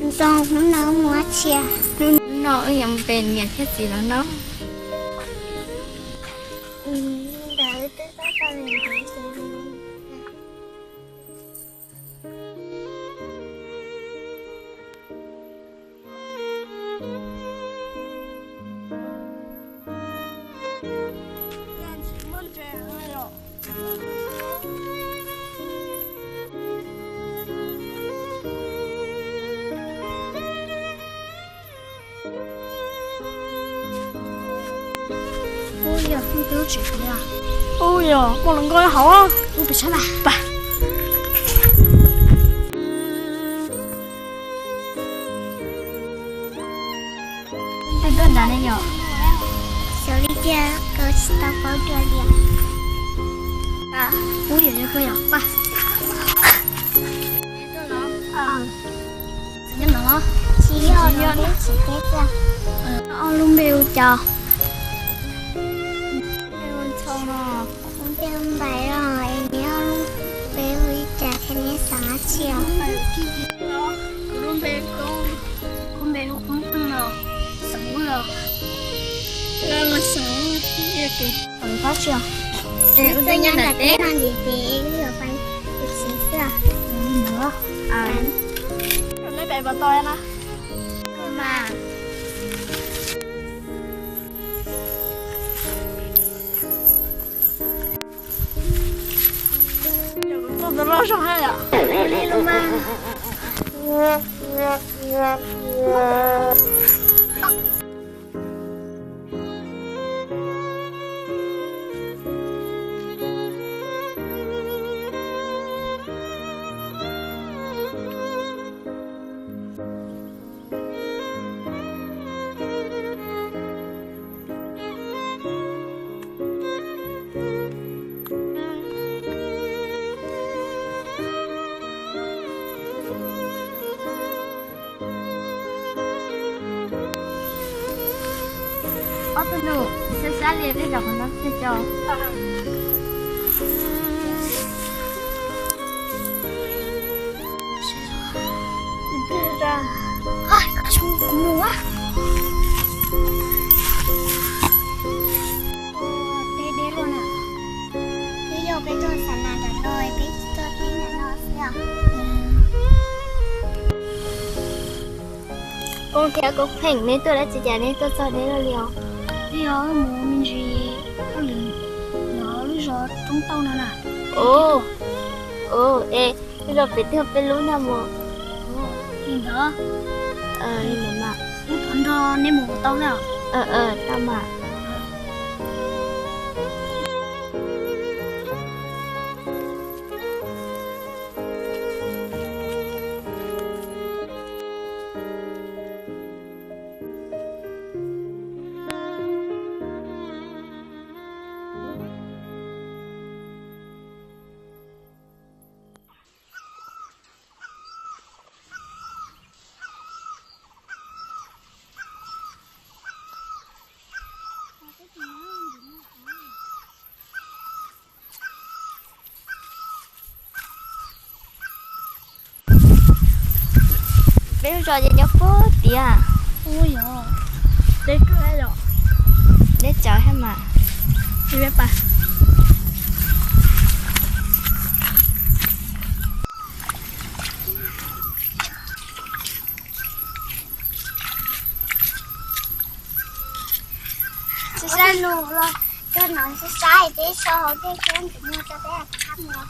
Ntxoov, hnub no mus ua tsi? Hnub no wb yuav mus pe niam thiab txiv lawv noj. Ub, yog hnub twb tsis tiav. Ub, yog muaj hluas nkauj hauv. Ub, peb sab mas. Pab. Peb tuaj nrad ne yom? Xyov li tiag, koj tsis tau paub dua li. Ub, yog yog koj yog pab. Nyob no los? Tsis yog, tsis yog, tsis teb tiag. Ob lub npe hu cas? Npe hu Ntxhoo no. Kuv npe hu Npais los es neb ob lub npe hu li cas thiab neb xeem dab tsi os? Kuv lub npe Koob, kuv npe hu Koob Pheej no, xeem Hmoob los. Xeem Hmoob thiab. Xeem Hmoob tsis os? Wb twb nyob nram teb no ces wb yuav pais tus txiv xwb. Neb pais puas tau na? Mas. Tuaj tus loj zog hab yom. Li los mas. Ob tug nus, sab sab li tej zaum qhov no thiaj tau. Deb deb luaj na. Twb yog peb tuaj xav nas ntawm no, peb tuaj teb ntawm no xwb os. Koob thiab Koob Pheej, neb tuaj dab tsi cas neb tuaj txog deb luaj li os? Twb yog wb mus me ntsis, wb lwm, no lub zos Roob Tauj no na. Ov, ov, es lub zos pem twg peb lub nag mus? Li ntawd. Li ntawd mas. Wb thov nrog neb mus tau na. Tau mas. Peb lub zos ces nyob puag tiag. Ua yog, deb kawg yom. Deb tsawv thiab mas. Peb pas. Sab sab lus los. Nov saib saib peb so hauv tej thiab, kuv muag rau peb thab no.